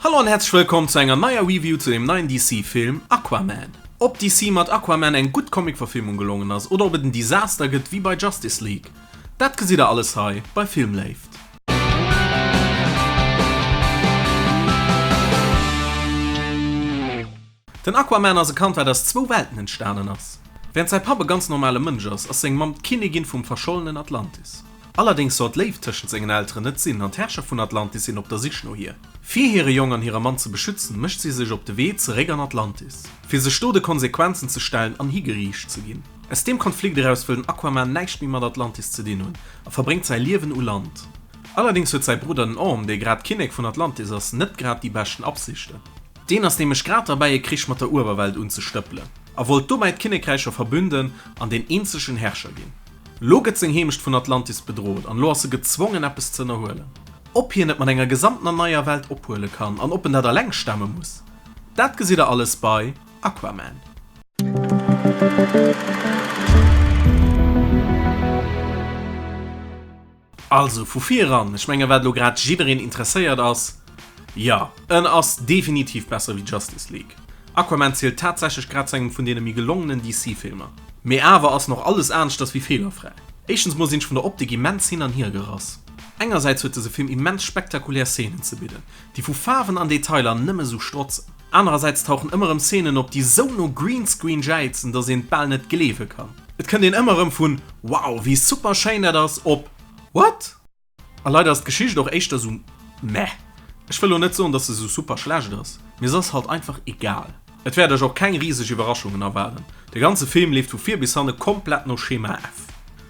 Hallo an häerzlech wëllkomm zu enger neier Review zu dem neien DC Film Aquaman. Ob DC mat Aquaman eng gutt Comicverfilmung gelongen ass oder ob et en Desaster gëtt wéi bei Justice League, dat gesitt der alles hei bei Filmléift. Den Aquaman ass e Kand wat aus zwou Welten entstanen ass. Während säi Papp e ganz normale Mënsch ass, ass seng Mamm d'Kinnigin vum verschollenen Atlantis. Allerdéngs soll d'Léift tëschent sengen Elteren net sinn an d'Herrscher vun Atlantis sinn op der Sich no hir. Fir hire Jong an hire Mann ze beschützen, mécht si sech op de Wee zeréck an Atlantis, fir sech do de Konsequenzen ze stellen an higeriicht ze ginn. Aus deem Konflikt eraus wëll den Aquaman näischt méi mat Atlantis ze dinn hunn a verbréngt säi Liewen u Land. Allerdéngs huet säi Brudder den Orm, dee grad Kinnek vun Atlantis ass, net grad déi beschten Absichten. Deen ass nämlech grad derbäi e Krich mat der Uewerwelt unzestëppelen a wollt dobäi d'Kinnekräicher verbünden an deen eenzegen Herrscher ginn. Lo gëtt seng Heemecht vun Atlantis bedrot an lo ass e gezwongen eppes ze ënnerhuelen. Ob hien et mat enger gesamtener neier Welt ophuele kann an ob en dat alleng stemme muss, dat gesitt der alles bei Aquaman. Also vu vir eran, ech menge wat elo grad jiddereen interesséiert ass, jo en ass definitiv besser wéi Justice League. Aquaman zielt tatsächlech grad zu engem vun deene méi gelongenen DC Filmer. Mee awer ass en och alles aneschters wéi feelerfräi. Éischtens mol sinn ech vun der Optik immens hin an hier gerass. Engersäits huet dëse Film immens spektakulär Szenen ze bidden, déi vu Faarwen an Detailer nëmme sou strotzen. Anerersäits tauchen ëmmer erëm Szenen op, déi sou no Greenscreen jäizen, dass een et bal net gleewe kann. Et kënnt een ëmmer erëm vun Wow, wéi super schéin dat ass op What? A leider ass d'Geschicht och éischter sou meh. Ech wëll lo net soen, dass se sou super schlecht ass, mee se ass halt einfach egal. Et wäert iech och keng riseg Iwwerraschungen erwaarden, de ganze Film leeft vu vir bis hanne komplett no Schema F.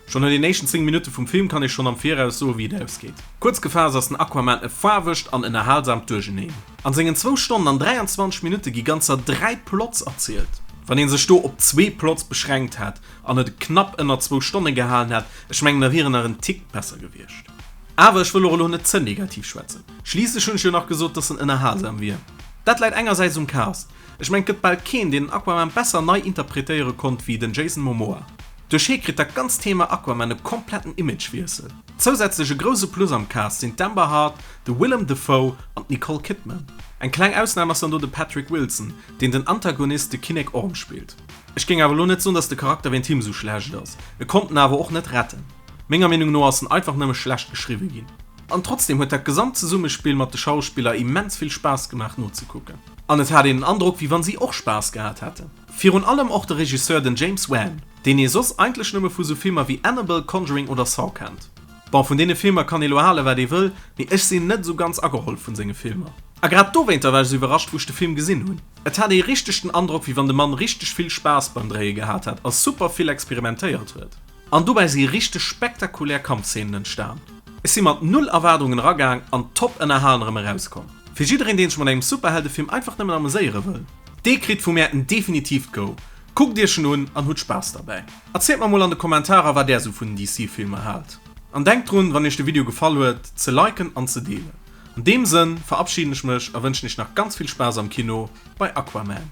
Schonn no den éischten 10 Minutte vum Film kann ee schonn am Viraus soe wéi et ausgeet. Kuerz gefaasst ass den Aquaman e faarwegt an ënnerhalsamt Duercheneen. An sengen zwou Stonnen an 23 Minutte gi ganzer 3 Plots erzielt. Wann ee sech do op zwee Plots beschränkt hätt an et knapp ënner zwou Stonne gehalen hätt, ech mengen da wier en nach en Tick besser gewiescht. Awer ech wëll och elo net ze negativ schwätzen. Schliisslech hunn ech jo nach gesot, dass en ënnerhalsam wier. Dat läit engersäits um Cast, ech mengen et gëtt bal keen deen den Aquaman besser nei interpretéiere konnt wéi den Jason Momoa. Duerch hie kritt dat ganzt Thema Aquaman e kompletten Imagewiessel. Zousätzlech e grouse Plus am Cast sinn d'Amber Heard, de Willem Dafoe an d'Nicole Kidman. Eng kleng Ausnam ass dann do de Patrick Wilson, deen den Antagonist, de Kinnek Orm spillt. Ech géing awer elo net soen, dass de Charakter wéint him esou schlecht ass, e konnt en awer och net retten. Menger Meenung no ass en einfach nëmme schlecht geschriwwe ginn. An trotzdem huet dat gesamt Zesummespill mat de Schauspiller immens vill Spaass gemaach nozekucken. An et hat een den Androck wéi wann si och Spaass gehat hätten. Virun allem och de Regisseur den James Wan, deen ee soss eigentlech nëmme vu sou Filmer wéi Annabelle, Conjuring oder Saw kennt. Bon, vun deene Filmer kann ee lo hale wat ee wëll, mee ech sinn net sou ganz ageholl vun senge Filmer. A grad dowéinter war ech sou iwwerrascht wou ech de Film gesinn hunn. Et hat ee richteg den Androck wéi wann de Mann richteg vill Spaass beim Dréie gehat hätt a super vill experimentéiert huet. An dobäi si richteg spektakulär Kampfszenen entstan. Ech si mat null Erwaardungen eragaang an top ënnerhalen erëm erauskomm. Fir jiddereen deen sech mat engem Superheldefilm einfach nëmmen ameséiere wëll, dee kritt vu mär en definitiivt Go. Kuckt iech en un an hutt Spaass derbäi. Erzielt mer mol an de Kommentarer wat där sou vun den DC Filmer haalt. An denkt drun wann iech de Video gefall huet ze liken an ze deelen. An deem Sënn verabschieden ech mech a wënschen iech nach ganz vill Spaass am Kino bei Aquaman.